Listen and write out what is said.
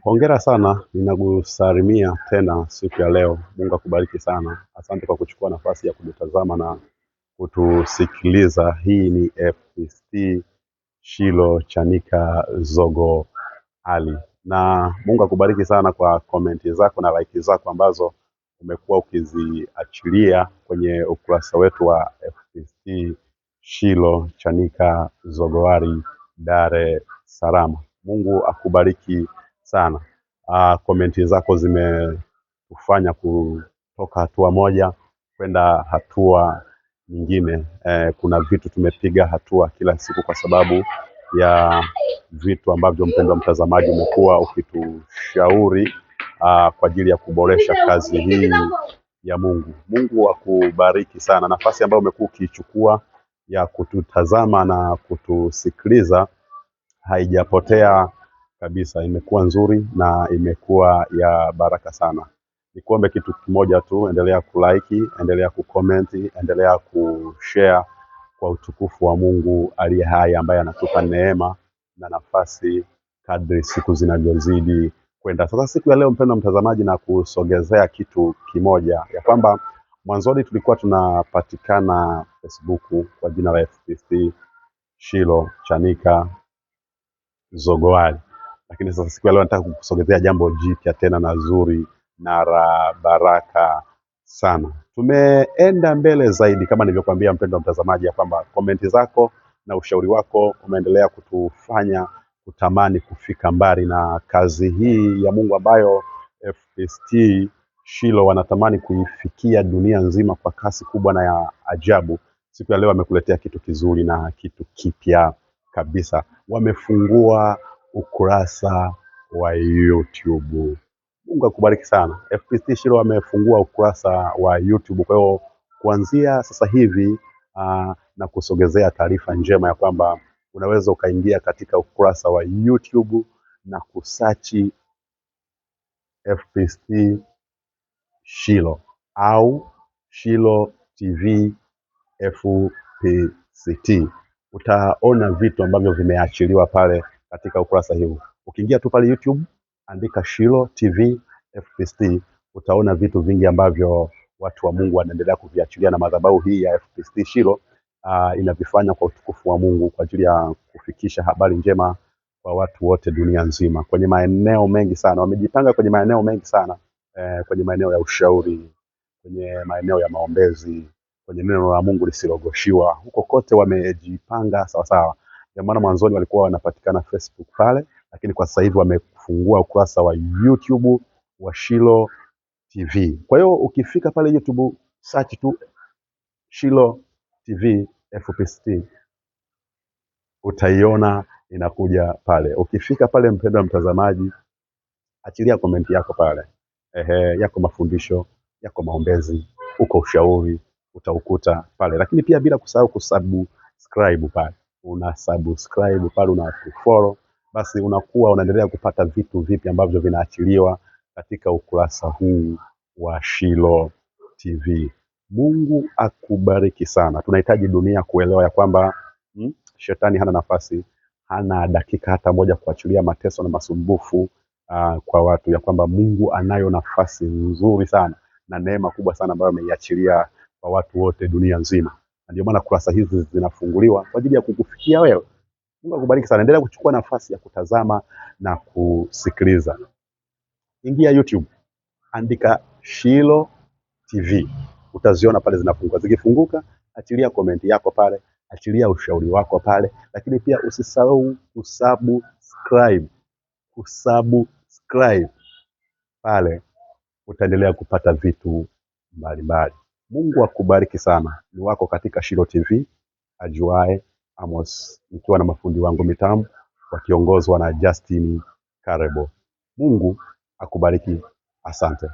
Hongera sana, ninakusalimia tena siku ya leo. Mungu akubariki sana. Asante kwa kuchukua nafasi ya kututazama na kutusikiliza. Hii ni FPCT Shilo Chanika Zogo Ali, na Mungu akubariki sana kwa komenti zako na like zako ambazo umekuwa ukiziachilia kwenye ukurasa wetu wa FPCT Shilo Chanika Zogoari Dar es Salaam. Mungu akubariki sana. Komenti zako zimetufanya kutoka hatua moja kwenda hatua nyingine. Kuna vitu tumepiga hatua kila siku kwa sababu ya vitu ambavyo mpendwa mtazamaji umekuwa ukitushauri kwa ajili ya kuboresha kazi hii ya Mungu. Mungu akubariki sana. Nafasi ambayo umekuwa ukiichukua ya kututazama na kutusikiliza haijapotea kabisa, imekuwa nzuri na imekuwa ya baraka sana. Nikuombe kitu kimoja tu, endelea kulike, endelea kukomenti, endelea kushare kwa utukufu wa Mungu aliye hai ambaye anatupa neema na nafasi kadri siku zinavyozidi kwenda. Sasa siku ya leo, mpendwa mtazamaji, na kusogezea kitu kimoja ya kwamba mwanzoni tulikuwa tunapatikana Facebook kwa jina la FPCT Shilo Chanika Zogoali, lakini sasa siku ya leo nataka kukusogezea jambo jipya tena na zuri na la baraka sana. Tumeenda mbele zaidi kama nilivyokuambia mpendwa mtazamaji, ya kwamba komenti zako na ushauri wako umeendelea kutufanya kutamani kufika mbali na kazi hii ya Mungu ambayo FPCT Shilo wanatamani kuifikia dunia nzima kwa kasi kubwa na ya ajabu. Siku ya leo wamekuletea kitu kizuri na kitu kipya kabisa. Wamefungua ukurasa wa YouTube. Mungu akubariki sana. FPCT Shilo wamefungua ukurasa wa YouTube. Kwa hiyo kuanzia sasa hivi na kusogezea taarifa njema ya kwamba unaweza ukaingia katika ukurasa wa YouTube na kusachi FPCT Shilo au Shilo TV FPCT. Utaona vitu ambavyo vimeachiliwa pale katika ukurasa huu. Ukiingia tu pale YouTube, andika Shilo TV FPCT, utaona vitu vingi ambavyo watu wa Mungu wanaendelea kuviachilia na madhabahu hii ya FPCT Shilo inavifanya kwa utukufu wa Mungu kwa ajili ya kufikisha habari njema kwa watu wote dunia nzima kwenye maeneo mengi sana. Wamejipanga kwenye maeneo mengi sana kwenye maeneo ya ushauri, kwenye maeneo ya maombezi, kwenye neno la Mungu lisilogoshiwa. Huko kote wamejipanga sawasawa. Ndio maana mwanzoni walikuwa wanapatikana Facebook pale, lakini kwa sasa hivi wamefungua ukurasa wa YouTube wa Shilo TV. Kwa hiyo ukifika pale YouTube search tu Shilo TV FPCT utaiona inakuja pale. Ukifika pale, mpendwa mtazamaji, achilia komenti yako pale. Ehe, yako mafundisho, yako maombezi, uko ushauri utaukuta pale, lakini pia bila kusahau kusubscribe pale. Una subscribe pale, una kufollow, basi unakuwa unaendelea kupata vitu vipi ambavyo vinaachiliwa katika ukurasa huu wa Shilo TV. Mungu akubariki sana. Tunahitaji dunia kuelewa ya kwamba shetani hana nafasi, hana dakika hata moja kuachilia mateso na masumbufu kwa watu, ya kwamba Mungu anayo nafasi nzuri sana na neema kubwa sana ambayo ameiachilia kwa watu wote dunia nzima. Na ndio maana kurasa hizi zinafunguliwa kwa ajili ya kukufikia wewe. Mungu akubariki sana. Endelea kuchukua nafasi ya kutazama na kusikiliza. Ingia YouTube, andika Shilo TV, utaziona pale zinafunguka. Zikifunguka, achilia komenti yako pale, achilia ushauri wako pale, lakini pia usisahau kusubscribe, kusubscribe pale, utaendelea kupata vitu mbalimbali. Mungu akubariki sana. Ni wako katika Shilo TV, ajuae Amos, nikiwa na mafundi wangu mitambo wakiongozwa na Justin Karebo. Mungu akubariki. Asante.